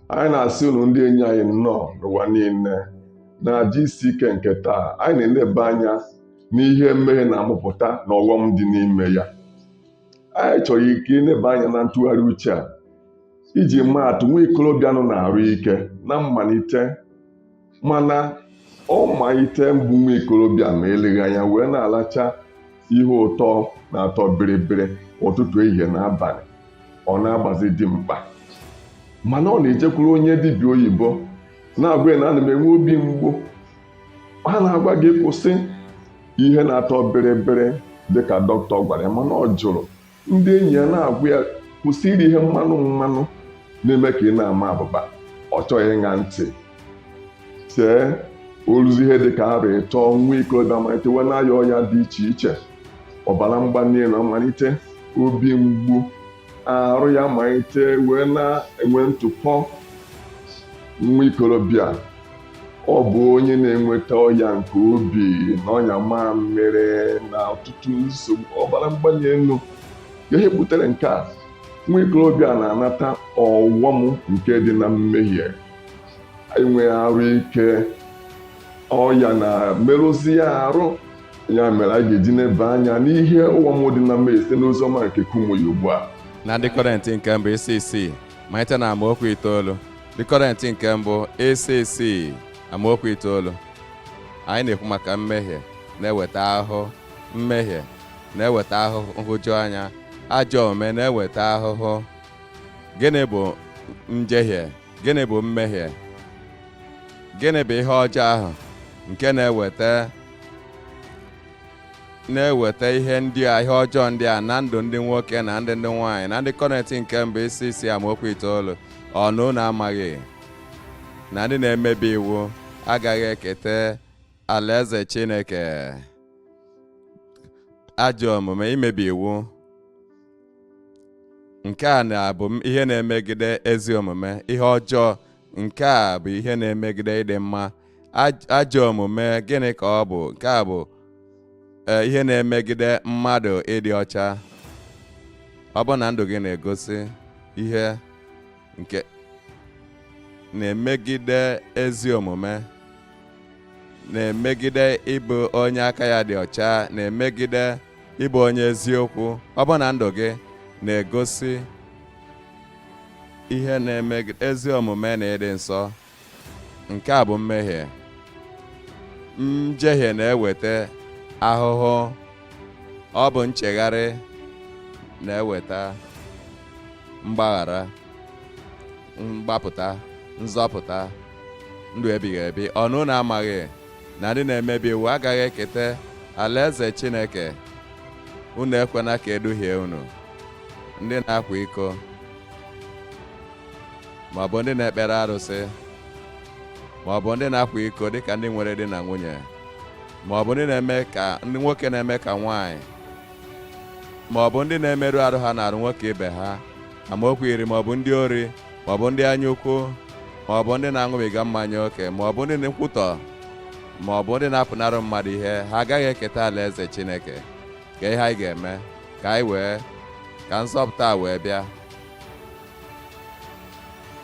Anyị na-asị unu ndị enyi anyị nnọọ n'ụwa niile na aja isi ike nke taa. Anyị na-eleba anya n'ihe mmehie na-amụpụta na ọghọm dị n'ime ya. Anyị chọrọ ike ileba anya na ntụgharị uche a iji maa atụ nwa ikorobịa nọ na-arụ ike na mmalite, mana ọ malite mbụ nwa ikorobịa ma eleghị anya wee na-alacha ihe ụtọ na-atọ bịrịbịrị ụtụtụ, ehihie na abalị. Ọ na-agbazi dimkpa, mana ọ na-ejekwuru onye dibịa oyibo na-agwa ya na ana m enwe obi mgbu. Ha na-agwa gị kwụsị ihe na-atọ bịrịbịrị dịka dọkịta gwara ya, mana ọ jụrụ. Ndị enyi ya na-agwa ya kwụsị iri ihe mmanụ mmanụ na-eme ka ị na-ama abụba. Ọ chọghị ịṅa ntị. Chee oruzi ihe dịka arọ 3, nwa ikorobịa malite wee na-aya ọya dị iche iche. Ọbara mgbali elu amalite, obi mgbu, arụ ya malite wee na-enwe ntụpọ. Nwa ikorobịa ọ bụ onye na-enweta ọya nke obi na ọnya mamịrị na ọtụtụ nsogbu ọbara mgbali elu. Ihe butere nke a, nwa ikorobịa na-anata ọghọm nke dị na mmehie, enwe arụ ike, ọya na-merụzi ya arụ. Ya mere anyị ga-eji neba anya n'ihe ọghọm dị na mmehie site n'oziọma nke Kumuyi ugbu a. Na Ndị Kọrịntị nke mbụ isi 6, malite na amaokwu 9. Ndị Kọrịntị nke mbụ isi 6, amaokwu 9. Anyị na-ekwu maka mmehie na-eweta ahụhụ. Mmehie na-eweta ahụhụ, nhụjuanya, ajọ omume na-eweta ahụhụ. Gịnị bụ njehie? Gịnị bụ mmehie? Gịnị bụ ihe ọjọọ ahụ nke na-eweta ihe ndị a, ihe ọjọọ ndị a na ndụ ndị nwoke na ndị nwaanyị? Na Ndị Kọrịntị nke mbụ isi 6, amaokwu 9, ọ na unu amaghị na ndị na-emebi iwu agaghị eketa alaeze Chineke? Ajọ omume, imebi iwu, nke a na-abụ ihe na-emegide ezi omume. Ihe ọjọọ nke a bụ ihe na-emegide ịdị mma. Ajọ omume, gịnị ka ọ bụ? Nke a bụ ihe na-emegide mmadụ ịdị ọcha. Ọ bụ na ndụ gị na-egosi ihe nke na-emegide ezi omume, na-emegide ịbụ onye aka ya dị ọcha, na-emegide ịbụ onye eziokwu, ọ bụ na ndụ gị na-egosi ihe na-emegide ezi omume na ịdị nsọ, nke a bụ mmehie. Njehie na-eweta ahụhụ. Ọ bụ nchegharị na-eweta mgbaghara, mgbapụta, nzọpụta, ndụ ebighị ebi. Ọnụ na-amaghị na ndị na-emebi iwu agaghị eketa alaeze Chineke? Unu ekwena ka eduhie unu. Ndị na-akwa iko, ma ọ bụ ndị na-ekpere arụsị, ma ọ bụ ndị na-akwa iko dịka ndị nwere di na nwunye, ma ọ bụ ndị na-eme ka ndị nwoke na-eme ka nwaanyị, ma ọ bụ ndị na-emerụ arụ ha na-arụ nwoke ibe ha, amaokwu 10, ma ọ bụ ndị ori, ma ọ bụ ndị anya ukwu, ma ọ bụ ndị na-aṅụbiga mmanya oke, ma ọ bụ ndị nkwutọ, ma ọ bụ ndị na-apụnarụ mmadụ ihe, ha agaghị eketa alaeze Chineke. Ka ihe anyị ga-eme ka anyị wee ka nzọpụta wee bịa,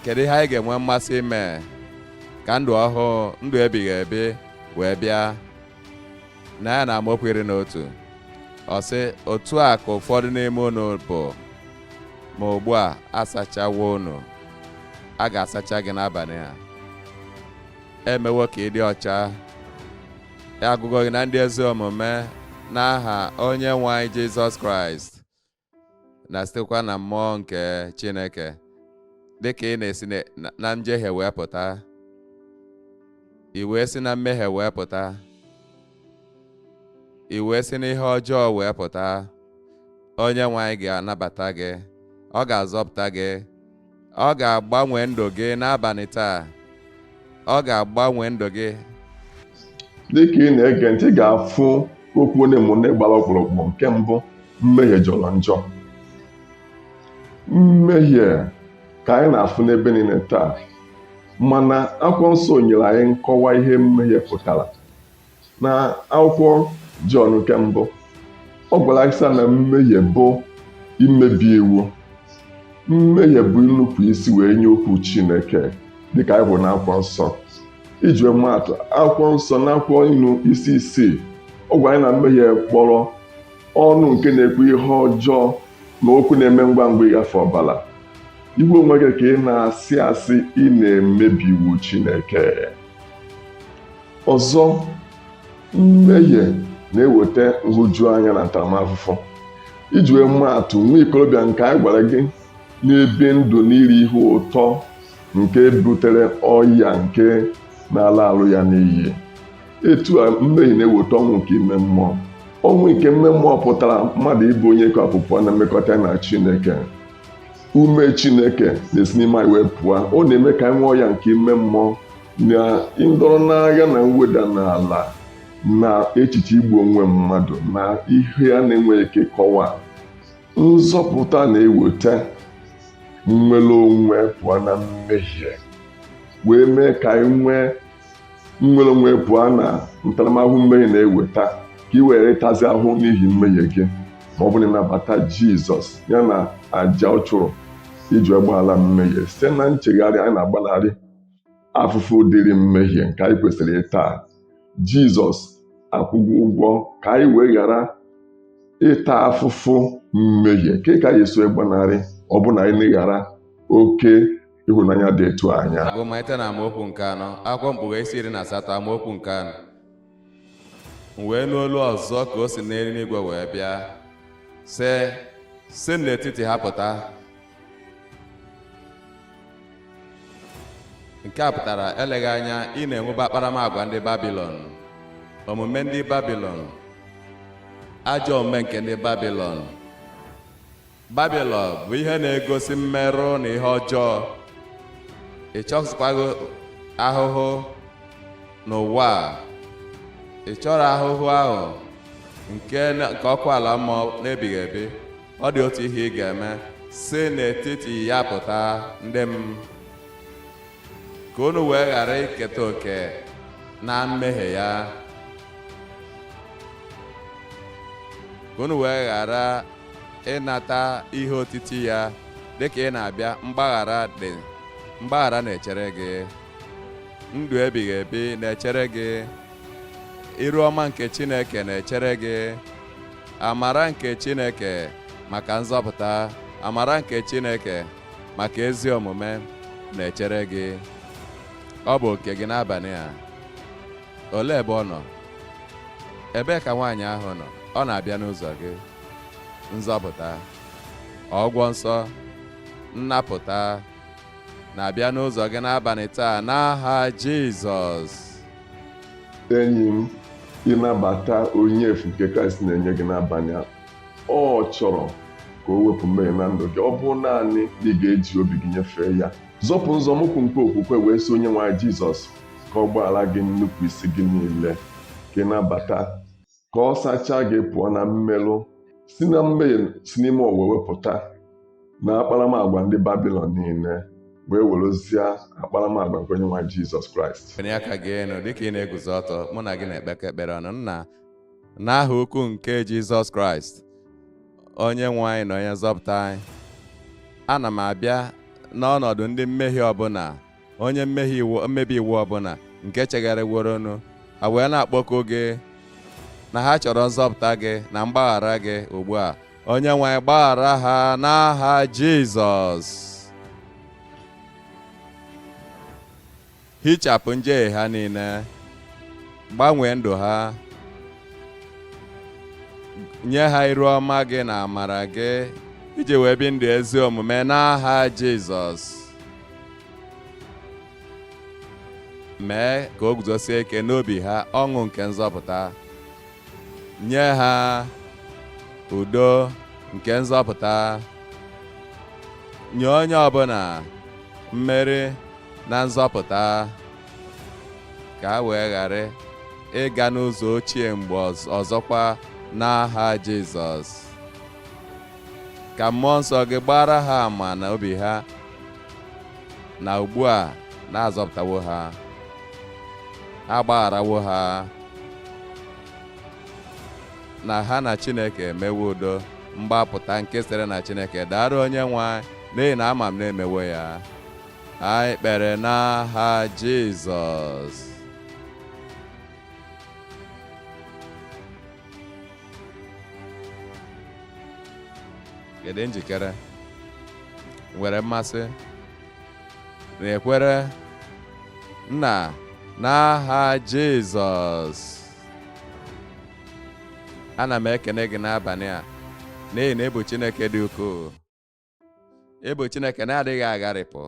kedu ihe anyị ga-enwe mmasị ime ka ndụ ọhụụ, ndụ ebighị ebi wee bịa? Na ya na amaokwu 11, ọ sị, otu a ka ụfọdụ n'ime unu bụ, ma ugbu a asachawo unu. A ga-asacha gị n'abalị a. Emewo ka ị dị ọcha, agụgọ gị na ndị ezi omume n'aha Onye nwe anyị Jizọs Kraịst na sitekwa na mmụọ nke Chineke. Dịka ị na-esi na njehie wee pụta, i wee si na mmehie wee pụta, i wee si n'ihe ọjọọ wee pụta, Onye nwe anyị ga-anabata gị, ọ ga-azọpụta gị, ọ ga-agbanwe ndụ gị n'abalị taa. Ọ ga-agbanwe ndụ gị. Dịka ị na-ege ntị, ị ga-afụ okwu ole ma ole gbara ọkpụrụkpụ. Nke mbụ, mmehie jọrọ njọ. Mmehie ka anyị na-afụ n'ebe niile taa, mana akwụkwọ nsọ nyere anyị nkọwa ihe mmehie pụtara. Na akwụkwọ Jọn nke mbụ, ọ gwara anyị sị na mmehie bụ imebi iwu. Mmehie bụ inupụ isi wee nye okwu Chineke dịka anyị hụrụ n'akwụkwọ nsọ. Iji wee maa atụ, akwụkwọ nsọ n'akwụkwọ Inu isi 6, ọ gwara anyị na mmehie kpọrọ ọnụ nke na-ekwu ihe ọjọọ na okwu na-eme ngwa ngwa ịghafe ọbara. Ihu onwe gị ka ị na-asị asị, ị na-emebi iwu Chineke. Ọzọ, mmehie na-eweta nhụjuanya na ntaramahụhụ. Iji wee maa atụ, nwa ikorobịa nke anyị gwara gị na-ebi ndụ n'iri ihe ụtọ nke butere ọya nke na-ala arụ ya n'iyi. Etu a mmehie na-eweta ọnwụ nke ime mmụọ. Ọnwụ nke ime mmụọ pụtara mmadụ ịbụ onye kewapụ pụọ na mmekọta na Chineke. Ume Chineke na-esi n'ime anyị wee pụọ. Ọ na-eme ka anyị nwee ọya nke ime mmụọ na ndọrọ n'agha na mweda n'ala na echiche igbu onwe mmadụ na ihe a na-enweghị ike ịkọwa. Nzọpụta na-eweta nnwere onwe pụọ na mmehie wee mee ka anyị nwee nnwere onwe pụọ na ntaramahụhụ mmehie na-eweta, ka ị were ịtazi ahụhụ n'ihi mmehie gị ma ọ bụrụ na ị nabata Jizọs ya na àjà ọ chụrụ iji wee gbaghara mmehie. Site na nchegharị anyị na-agbanarị afụfụ dịrị mmehie nke anyị kwesịrị ịta. Jizọs akwụgo ụgwọ ka anyị wee ghara ịta afụfụ mmehie. Ke ka anyị esi gbanarị ọ bụ na anyị ghara oke ịhụnanya dị etu anya? Agụ malite na amaokwu nke 4, akwụkwọ Mkpughe isi 18 amaokwu nke 4. M wee nụ olu ọzọ ka o si n'eluigwe wee bịa, sị, si n'etiti ha pụta. Nke a pụtara eleghị anya ị na-enwebe akparamagwa ndị Babilọn, omume ndị Babilọn, ajọ omume nke ndị Babilọn. Babilọn bụ ihe na-egosi mmerụ na ihe ọjọọ. Ị chọzikwaghị ahụhụ n'ụwa a. Ị chọrọ ahụhụ ahụ nke ọkụ ala mmụọ n'ebighị ebi. Ọ dị otu ihe ị ga-eme: si n'etiti ya pụta, ndị m, ka unu wee ghara iketa oke na mmehie ya, ka unu wee ghara ịnata ihe otiti ya. Dịka ị na-abịa, mgbaghara dị, mgbaghara na-echere gị, ndụ ebighị ebi na-echere gị, iru ọma nke Chineke na-echere gị, amara nke Chineke maka nzọpụta, amara nke Chineke maka ezi omume na-echere gị. Ọ bụ oke gị n'abalị a. Olee ebe ọ nọ? Ebee ka nwaanyị ahụ nọ? Ọ na-abịa n'ụzọ gị. Nzọpụta, ọgwọ nsọ, nnapụta na-abịa n'ụzọ gị n'abalị taa n'aha Jizọs. Enyi m, ịnabata onyinye efu nke Kraịst na-enye gị n'abalị a, ọ chọrọ ka o wepụ mmehie na ndụ gị. Ọ bụ naanị na ị ga-eji obi gị nyefee ya. Zọpụ nzọmụkwụ nke okwukwe wee sị onye nwe anyị Jizọs ka ọ gbaghara gị nnupụ isi gị niile, ka ị nabata ka ọ sachaa gị pụọ na mmerụ si na mmehie si n'ime ụwa wepụta na akparamagwa ndị Babilọn niile, wee werezie akparamagwa nke onye nwe anyị Jizọs Kraịst. Wenye aka gị elu dịka ị na-eguzo ọtọ, mụ na gị na-ekpekọ ekpere ọnụ. Nna, n'aha ukwu nke Jizọs Kraịst, onye nwe anyị na onye nzọpụta anyị, ana m abịa n'ọnọdụ ndị mmehie ọbụla, onye mmebi iwu ọbụla nke chegharịworonu, ha wee na-akpọku gị na ha chọrọ nzọpụta gị na mgbaghara gị ugbu a. Onye nwe anyị, gbaghara ha n'aha Jizọs. Hichapụ njehie ha niile, gbanwee ndụ ha, nye ha iru ọma gị na amara gị iji wee bi ndụ ezi omume n'aha Jizọs. Mee ka o guzosie ike n'obi ha ọṅụ nke nzọpụta, nye ha udo nke nzọpụta, nye onye ọbụla mmeri na nzọpụta, ka ha wee ghara ịga n'ụzọ ochie mgbe ọzọkwa n'aha Jizọs. Ka mmụọ nsọ gị gbara ha ama na obi ha na ugbu a na-azọpụtawo ha, agbagharawo ha, na ha na Chineke emewo udo. Mgbapụta nke sitere na Chineke dara onye nwe anyị. N'ihi na ama m na emewo ya. Anyị kpere n'aha Jizọs. Kedu njikere? Nwere mmasị? Na-ekwere? Nna, n'aha Jizọs. Ana m ekene gị n'abalị a n'ihi na ị bụ Chineke dị ukwuu. Ị bụ Chineke na-adịghị agharịpụ.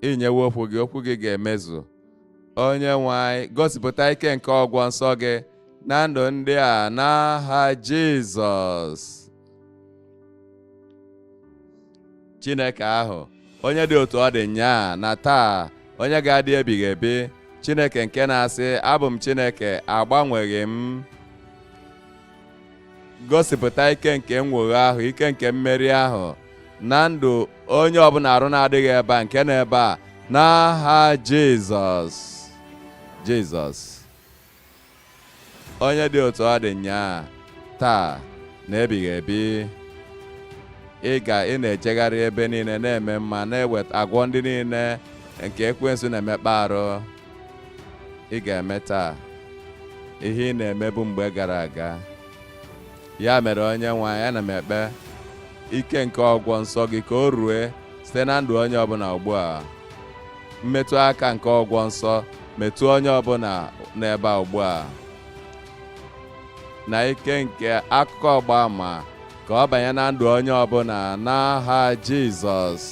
I nyewo okwu gị, okwu gị ga-emezu. Onye nwe anyị, gosipụta ike nke ọgwọ nsọ gị na ndụ ndị a n'aha Jizọs. Chineke ahụ, onye dị otu ọ dị nyaa na taa, onye ga-adị ebighị ebi, Chineke nke na-asị, abụ m Chineke, agbanweghị m. Gosipụta ike nke nnwogha ahụ, ike nke mmeri ahụ na ndụ onye ọbụla arụ na-adịghị ebe a nke nọ ebe a n'aha Jizọs. Jizọs, onye dị otu ọ dị nyaa, taa na ebighị ebi. Ị ga ị na-ejegharị ebe niile na-eme mma, na-eweta agwọ ndị niile nke ekwensu na-emekpa arụ. Ị ga-eme taa ihe ị na-emebu mgbe gara aga. Ya mere onye nwe anyị, ana m ekpe ike nke ọgwọ nsọ gị ka o rue site na ndụ onye ọbụla ugbu a. Mmetụ aka nke ọgwọ nsọ metụ onye ọbụla n'ebe a ugbu a, na ike nke akụkọ ọgba ama ka ọ banye na ndụ onye ọbụla n'aha Jizọs.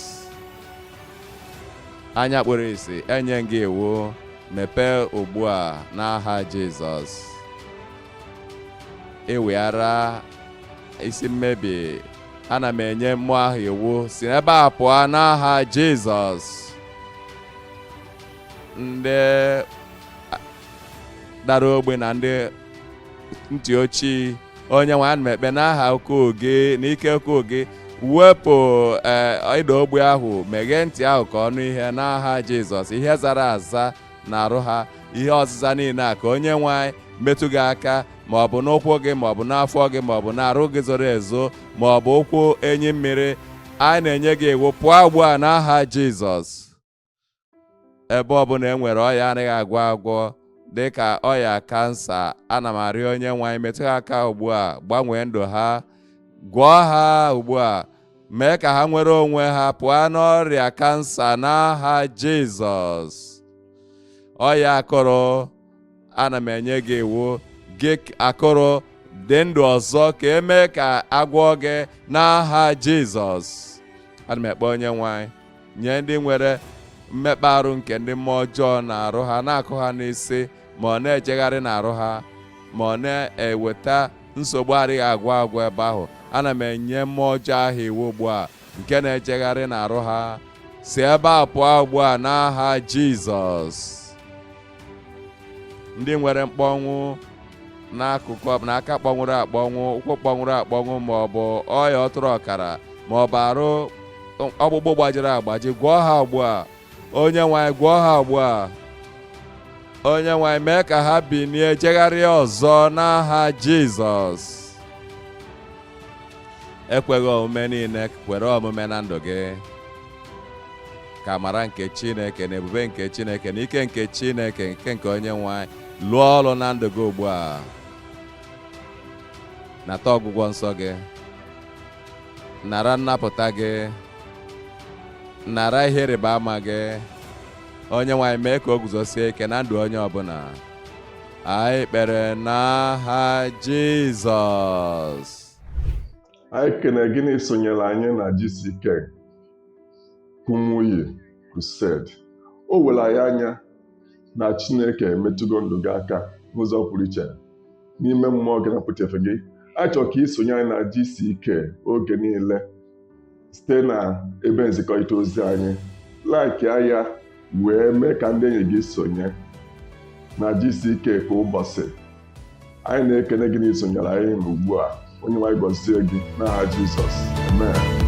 Anya kpụrụ isi, enye gị iwu, mepee ugbu a n'aha Jizọs. Eweghara isi mmebi, ana m enye mmụọ ahụ iwu, si n'ebe a pụọ n'aha Jizọs. Ndị dara ogbi na ndị ntị ochie, onye nwe, ana m ekpe n'aha ukwu gị na ike ukwu gị, wepụ ịda ogbi ahụ, meghee ntị ahụ ka ọ nụ ihe n'aha Jizọs. Ihe zara aza na-arụ ha, ihe ọzịza niile a, ka onye nwe anyị metụ gị aka, ma ọ bụ n'ụkwụ gị, ma ọ bụ n'afọ gị, ma ọ bụ n'arụ gị zoro ezo, ma ọ bụ ụkwụ enyi mmiri. Anyị na-enye gị iwu, pụọ ugbu a n'aha Jizọs. Ebe ọbụla e nwere ọya anaghị agwọ agwọ dịka ọya kansa, ana m arịọ onye nwe anyị metụ ha aka ugbu a, gbanwee ndụ ha, gwọọ ha ugbu a, mee ka ha nwere onwe ha pụọ n'ọrịa kansa n'aha Jizọs. Ọya akụrụ, ana m enye gị iwu, gị akụrụ dị ndụ ọzọ, ka emee ka agwọ gị n'aha Jizọs. Ana m ekpe onye nwe anyị nye ndị nwere mmekpa arụ nke ndị mmụọ ọjọọ na-arụ ha, na-akụ ha n'isi, ma ọ na-ejegharị n'arụ ha, ma ọ na-eweta nsogbu adịghị agwụ agwụ ebe ahụ. Ana m enye mmụọ ọjọọ ahụ iwu ugbu a nke na-ejegharị n'arụ ha, si ebe a pụọ ugbu a n'aha Jizọs. Ndị nwere mkpọnwụ n'akụkụ ọbụla, aka kpọnwụrụ akpọnwụ, ụkwụ kpọnwụrụ akpọnwụ, ma ọ bụ ọya ọtụrụ ọkara, ma ọ bụ arụ ọkpụkpụ gbajiri agbaji, gwọọ ha ugbu a. Onye nwe anyị, gwọọ ha ugbu a. Onye nwe anyị, mee ka ha binie jegharịa ọzọ n'aha Jizọs. Ekweghị omume niile kwere omume na ndụ gị. Ka amara nke Chineke na ebube nke Chineke na ike nke Chineke nke onye nwe anyị lụọ ọrụ na ndụ gị ugbu a. Nata ọgwụgwọ nsọ gị, nara nnapụta gị, nara ihe ịrịba ama gị. Onye nwe anyị, mee ka o guzosie ike na ndụ onye ọbụla. Anyị kpere n'aha Jizọs. Anyị kene gị na isonyere anyị na GCK Kumuyi Crusade. O were anyị anya na Chineke emetụgo ndụ gị aka n'ụzọ pụrụ iche n'ime mmụọ gị na pụta gị. Anyị chọrọ ka isonye anyị na GCK oge niile site na ebe nzikọrịta ozi anyị. Like ya wee mee ka ndị enyi gị sonye na GCK kwa ụbọchị. Anyị na-ekene gị na isonyere anyị n'ugbu a. Onye nwe anyị gọzie gị n'aha Jizọs. Amen.